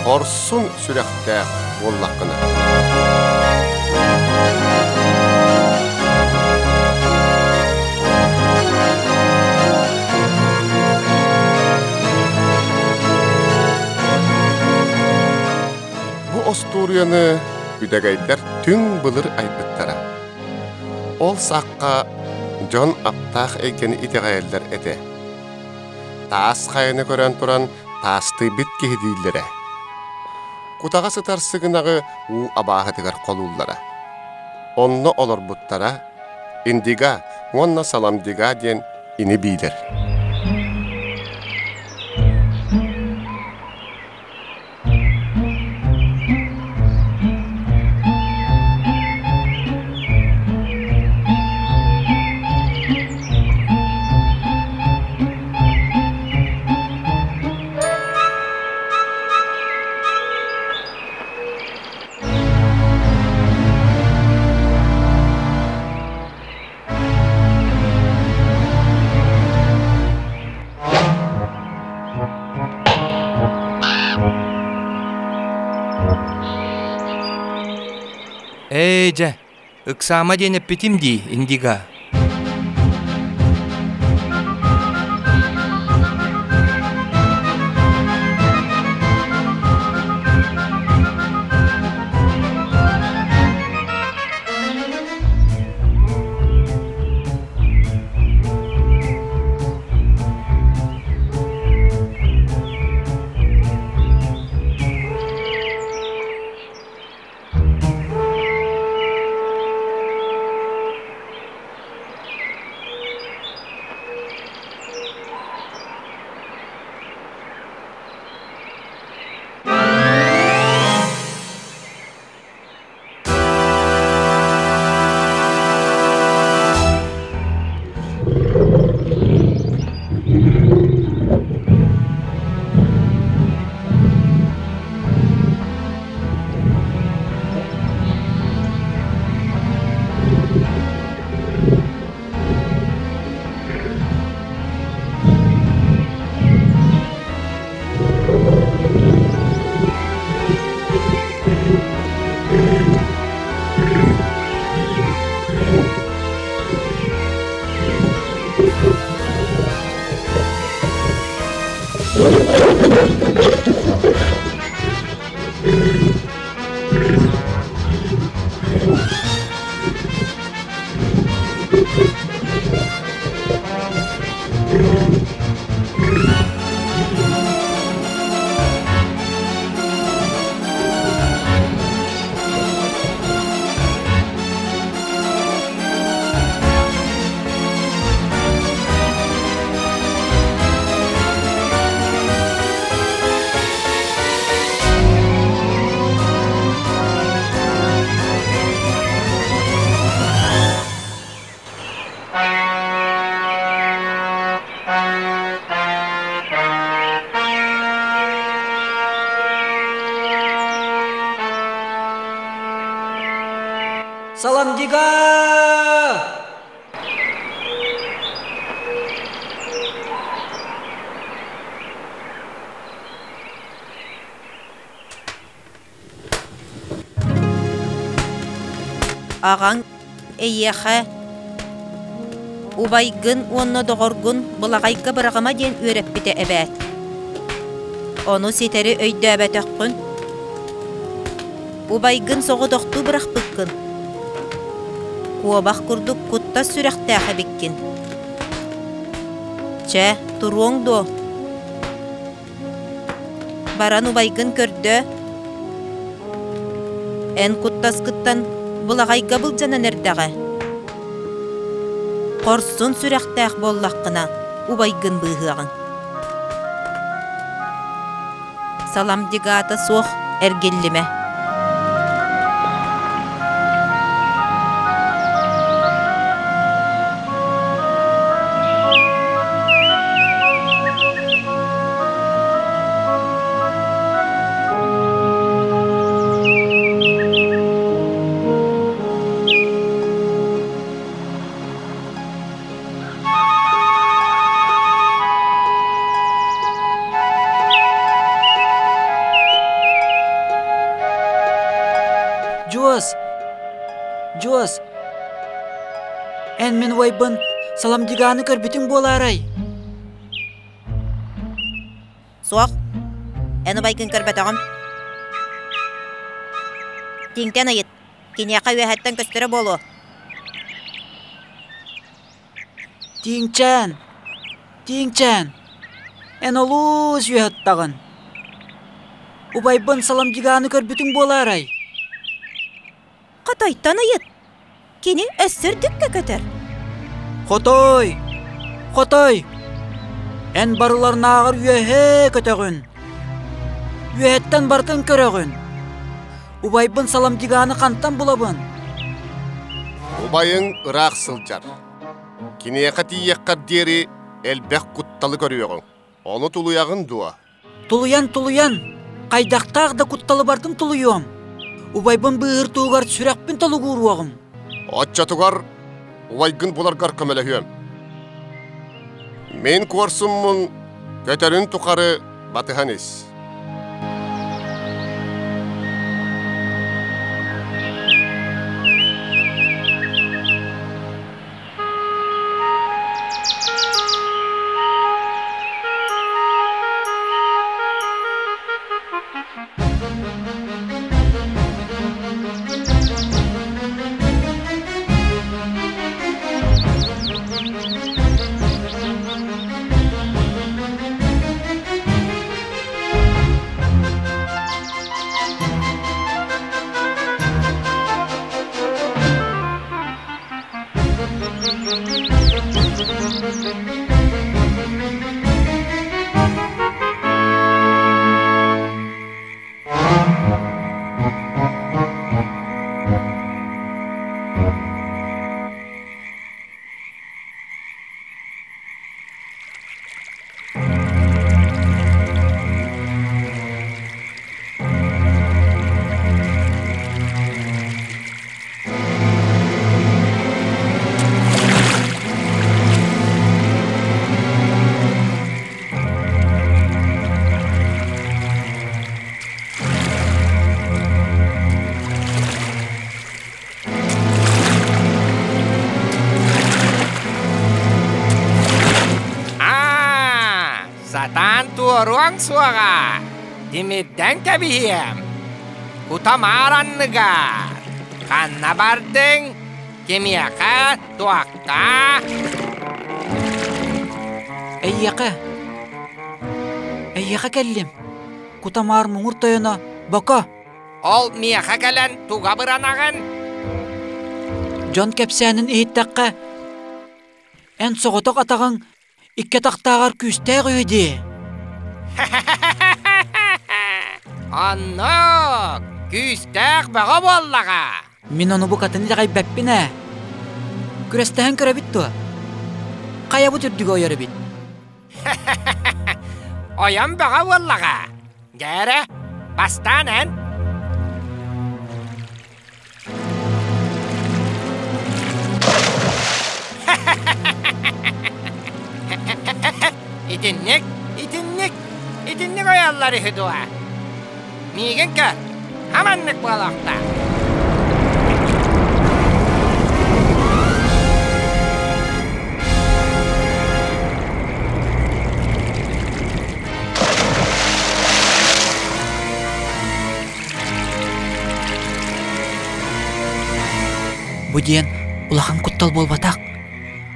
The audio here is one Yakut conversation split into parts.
Хорсун сүрэхтээх буоллаххына. Бу остуоруйаны үдэгэйдэр түҥ былыр айбыттара. Ол сахха дьон аптаах эйгэни итэҕэйэллэр этэ. Таас хайаны көрөн туран таастыйбыт киһи дииллэрэ. Кутаҕа сытар сыгынаҕы уу абааһытыгар холууллара. Онно олорбуттара Индига уонна Саламдига диэн ини биилэр. Ээ дьэ, ыксаама диэн эппитим дии, Индига. Саламдига! Аҕаҥ эйиэхэ убайгын уонна доҕоргун былаҕайга быраҕыма диэн үөрэппитэ эбээт. Ону ситэри өйдөөбөтөххүн, убайгын соҕотохтуу бырахпыккын. Куобах курдук куттас сүрэхтээх эбиккин. Чэ, туруоҥ дуо? Баран убайгын көрдөө. Эн куттаскыттан былаҕайга былдьанан эрдэҕэ. Хорсун сүрэхтээх буоллаххына, убайгын быыһыаҕыҥ. Саламдигаата суох эргиллимэ. Дьуос! Дьуос! Эн мин убайбын Саламдьыгааны көрбүтүҥ буолаарай? Суох. Эн убайгын көрбөтөҕүм. Тиҥтэн ыйыт. Киниэхэ үөһэттэн көстөрө буолуо. Тииҥчээн, тииҥчээн, эн олус үөһэттаҕын. Убайбын Саламдьыгааны көрбүтүҥ буолаарай? Хотойтон ыйыт. Кини өссө үрдүккэ көтөр. Хотой! Хотой! Эн барыларынааҕар үөһээ көтөҕүн. Үөһэттэн барытын көрөҕүн. Убайбын Саламдьыгааны хантан булабын? Убайыҥ ыраах сылдьар. Киниэхэ тиийиэххэр диэри элбэх кутталы көрүөҕүҥ. Ону тулуйаҕын дуо? Тулуйан, тулуйан, хайдахтаах да кутталы бардым тулуйуом. Убайбын быыһыр туһугар сүрэхпин толугууруоҕум. Оччотугар убайгын буларгар көмөлөһүөм. Мин куорсуммун көтөрүн тухары батыһан ис. Аа, сатаан туоруоҥ суоҕа, тимирдэн кэбиһиэм. Кутамаар анныгар. Ханна бардыҥ? Кимиэхэ, туохха? Эйиэхэ, эйиэхэ кэллим. Кутамаар муҥур тойоно Боко. Ол миэхэ кэлэн туга быранаҕын? Дьон кэпсээнин иһиттэххэ, эн соҕотох атаҕыҥ икки атахтааҕар күүстээх үһү дии. Оннук! Күүстээх бөҕө буоллаҕа! Мин ону букатын итэҕэйбэппин ээ. Күрэстэһэн көрөбүт дуо? Хайабыт үрдүгэ ойор эбит? Ойон бөҕө буоллаҕа. Дьэ эрэ, бастаан эн. Итинник, итинник, итинник ойоллор үһү дуо? Миигин көр, хаманнык буолуохтаах. Бу диэн улахан куттал буолбатах.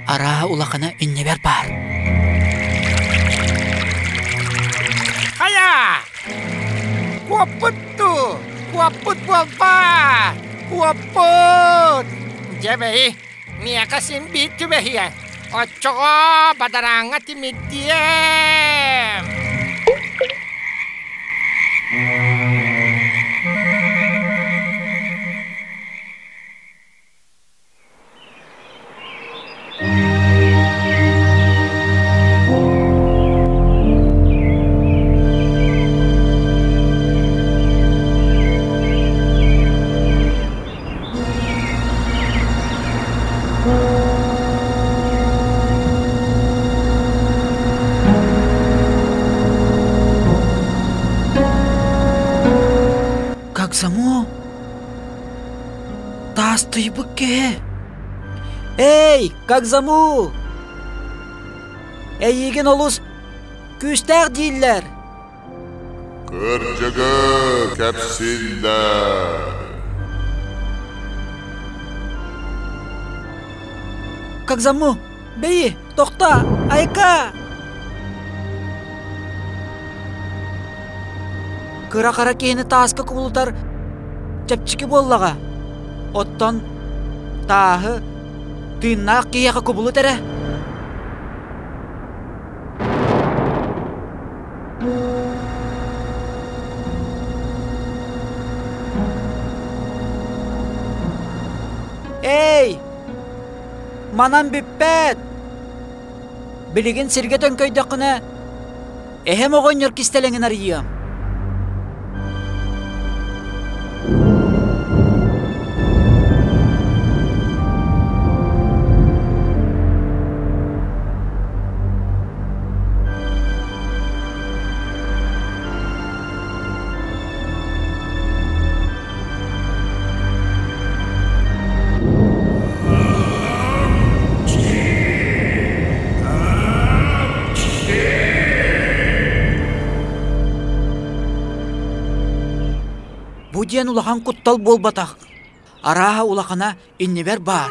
Арааһа улахана иннибэр баар. Хайа! Куоппут дуу? Куоппут буолбаат! Куоппут! Дьэ бэйи, миэхэ син биир түбэһиэ. Оччоҕо бадарааҥҥа тимирдиэм. Мастыйбыт киһи! Эй, как заму? Эйиигин олус күүстээх дииллэр. Кырдьыгы кэпсииллэр. Как заму? Бэйи, тохто, айка! Кыра-хара киһини тааска кубулутар чэпчэки буоллаҕа. Оттон тааһы тыыннаах киһиэхэ кубулут эрэ. Эй! Манан бүппэт! Билигин сиргэ төҥкөйдөххүнэ, эһэм оҕонньор кистэлэҥин арыйыам. Бу диэн улахан куттал буолбатах. Арааһа улахана иннибэр баар.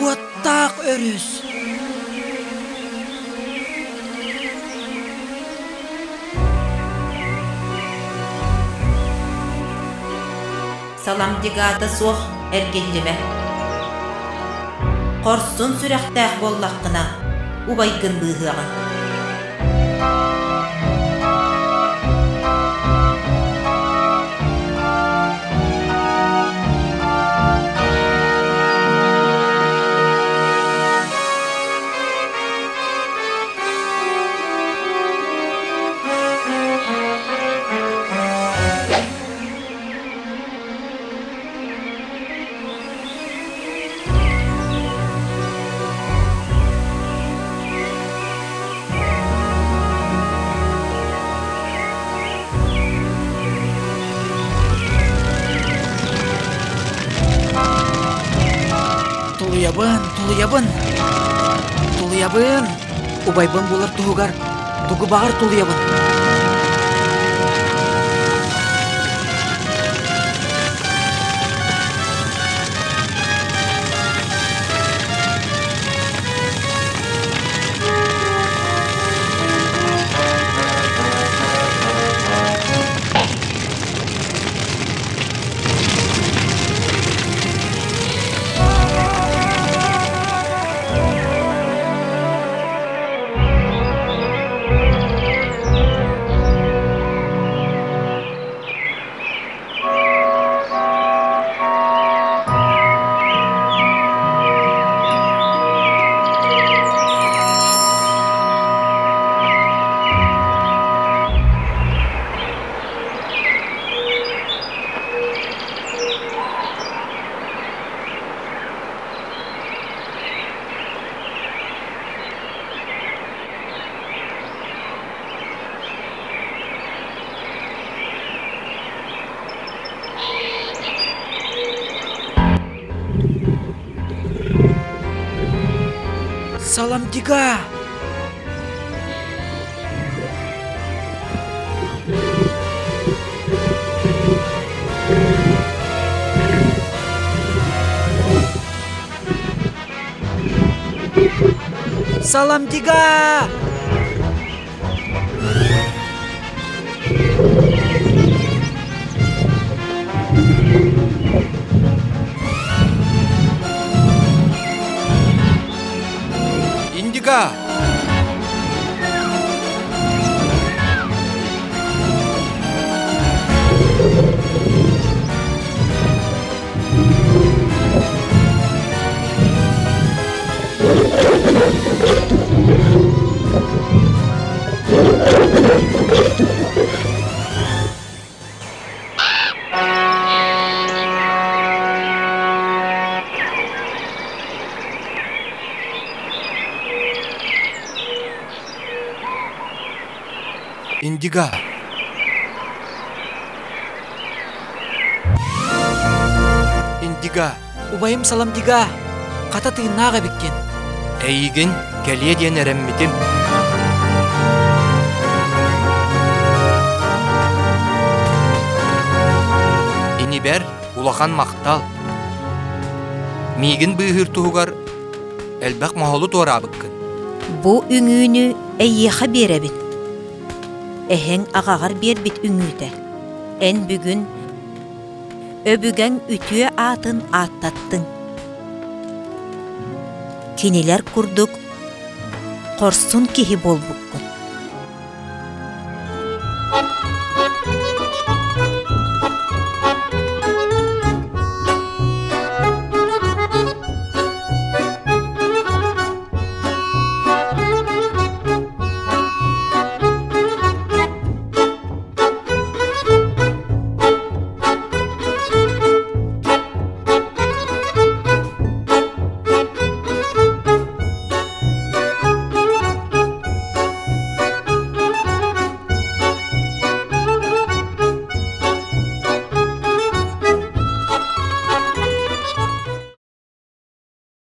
Уоттаах өрүс Саламдигаата суох эргиллимэ. Хорсун сүрэхтээх буоллаххына, убайгын быыһыаҕыҥ. Тулуйабын, тулуйабын, тулуйабын. Убайбын булар туһугар тугу баҕар тулуйабын. Саламдига! Саламдига! Индига! Индига! Индига! Убайым Саламдига, хата тыыннаах эбиккин. Эйигин кэлиэ диэн эрэммитим. Инибэр улахан махтал. Миигин быыһыыр туһугар элбэх моһолу туораабыккын. Бу үҥүүнү эйиэхэ биэрэбин. Эһэҥ аҕаҕар биэрбит үҥүүтэ. Эн бүгүн Өбүгэҥ үтүө аатын ааттаттыҥ. Кинилэр курдук хорсун киһи буолбуккун.